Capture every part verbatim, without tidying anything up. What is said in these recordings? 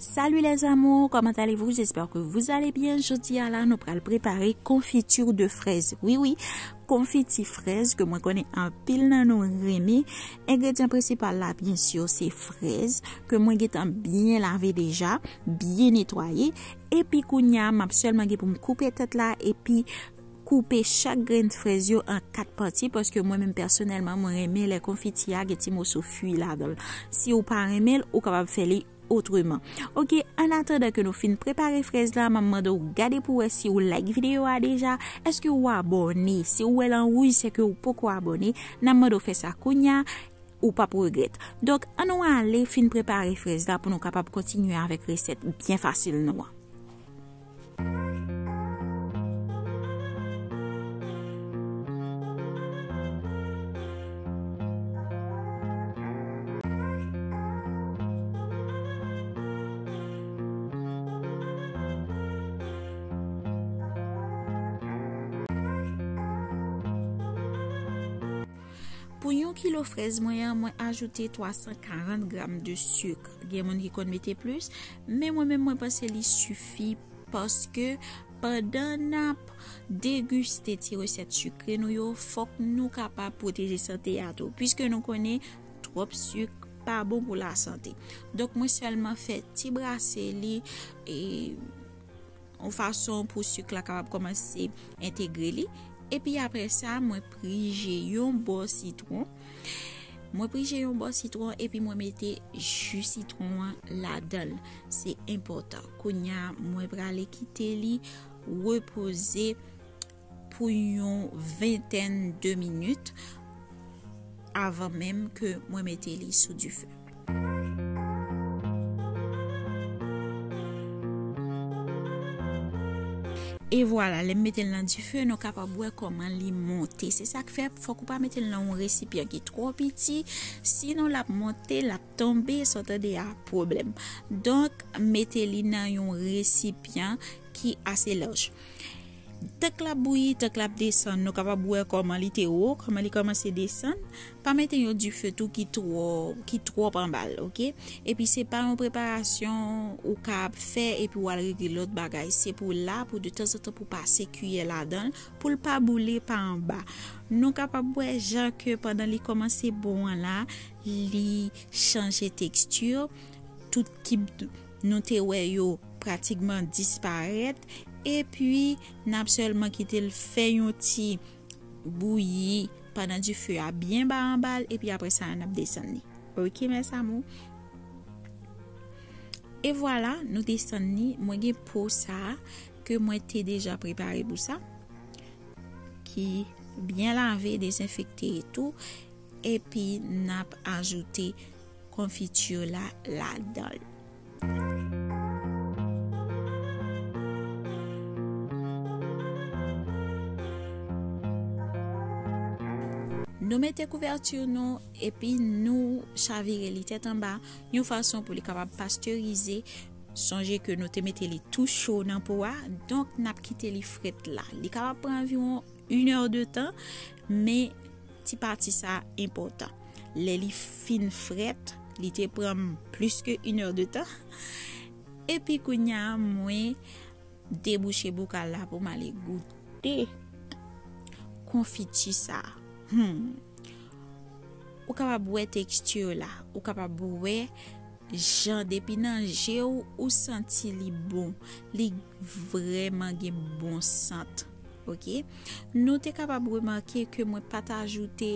Salut les amours, comment allez-vous? J'espère que vous allez bien. Jodi a la, nou pral prepare confiture de fraise. Wi, wi, konfiti frèz ke mwen konnen anpil nan nou renmen. Engredyan prensipal la, byen si, se frèz ke mwen gentan byen lave deja, byen netwaye. Epi kounye a, m ap sèlman gen pou m koupe tèt la, epi koupe chak grenn frèz yo an kat pati, paske mwen menm pèsonèlman, mwen renmen lè konfiti a gen ti moso fwi ladan l. Si w pa renmen l, ou kapab fè li otreman. Ok, an atandan ke nou fin prepare frèz la, m ap mande w gade pou wè si w like videyo a deja, èske w abòne. Si w wè l an wouj, se ke w poko abòne. N ap mande w fè sa kounye a, ou p ap regrèt. Donk, ann nou ale fin prepare frèz la pou nou kapab kontinye avèk resèt byen fasil nou an. Pou yon kilo frèz mwen an, mwen ajoute twa san karant gram de sik. Gen moun ki konn mete plis, men mwen menm mwen panse li sifi paske pandan n ap degiste ti resèt sikre nou yo, fòk nou kapab pwoteje sante a tou, piske nou konnen twòp sik pa bon pou lasante. Donk, mwen sèlman fè ti brase li e yon fason pou sik la kapab kòmanse entegre li. Epi apre sa, mwen prije yon bò sitwon. Mwen prije yon bò sitwon epi mwen mete ji sitwon an ladan l. Se enpòtan. Kounye a, mwen prale kite li repoze pou yon ventèn de minit avan menm ke mwen mete li sou dife. E vwala, lè m mete l nan dife, nou kapab wè kòman li monte. Se sa k fè, fòk ou pa mete l nan yon resipyan ki twò piti, sinon l ap monte, l ap tonbe, sa w tande a, pwoblèm. Donk, mete li nan yon resipyan ki ase laj. Tank l ap bouyi, tank l ap desann, nou kapab wè kòman li te wo, kòman li kòmanse desann. Pa mete yon dife tou ki twò, ki twòp anba l, ok? Epi se pa yon preparasyon ou ka ap fè epi w al regle lòt bagay. Se pou la, pou de tanzantan pou pase kiyè ladan l, pou l pa boule pa anba. Nou kapab wè jan ke pandan li kòmanse bon an la, li chanje teksti. Tout kib nou te wè yo pratikman disparèt. Epi, n ap sèlman kite l fè yon ti bouyi pandan dife a byen ba anba l, epi apre sa, n ap desann li. Ok, mes amours? E vwala, nou desann li. Mwen gen po sa a ke mwen te deja prepare pou sa, ki byen lave, dezenfekte e tou. Epi, n ap ajoute konfiti la ladan l. Nou mete kouvèti nou, epi nou chavire li tèt anba, yon fason pou li kapab pasterize. Sonje ke nou te mete li tou cho nan po a, donk n ap kite li frèt la. Li kapab pran anviwon inè de tan, men ti pati sa enpòtan. Lè li fin frèt, li te pran m plis ke inè de tan. Epi kounye a, mwen debouche bokal la pou m ale goute konfiti sa. Hmm. Ou kapab wè teksti la, ou kapab wè jan depi nan je w, ou santi li bon, li vrèman gen bon sant. Ok? Nou te kapab remake ke mwen pa t ajoute,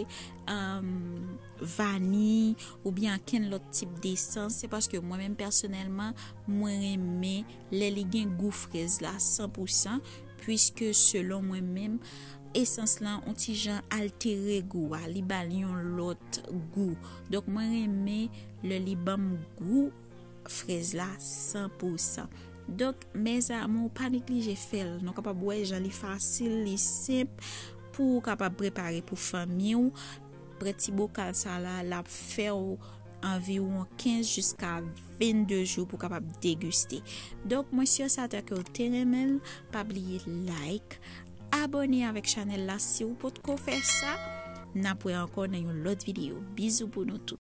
um, vaniy oubyen ankenn lòt tip desans. Se paske mwen menm pèsonèlman, mwen renmen lè li gen gou frèz la san pou san, piske selon mwen menm, esans lan yon ti jan altere gou a, li ba l yon lòt gou. Donk, mwen renmen lè li ban m gou frèz la san pou san. Donk, mes amours, pa neglije fè l. Nou kapab wè jan li fasil, li senp pou ou kapab prepare pou fanmi w. Pran ti bokal sa la, l ap fè w anviwon kenz jiska vennde jou pou w kapab degiste. Donk, mwen si e sèten ke w te renmen l, pa bliye like, abòne avèk chanèl la si w potko fè sa. N ap wè ankò nan yon lòt videyo. Bizou pou nou tout.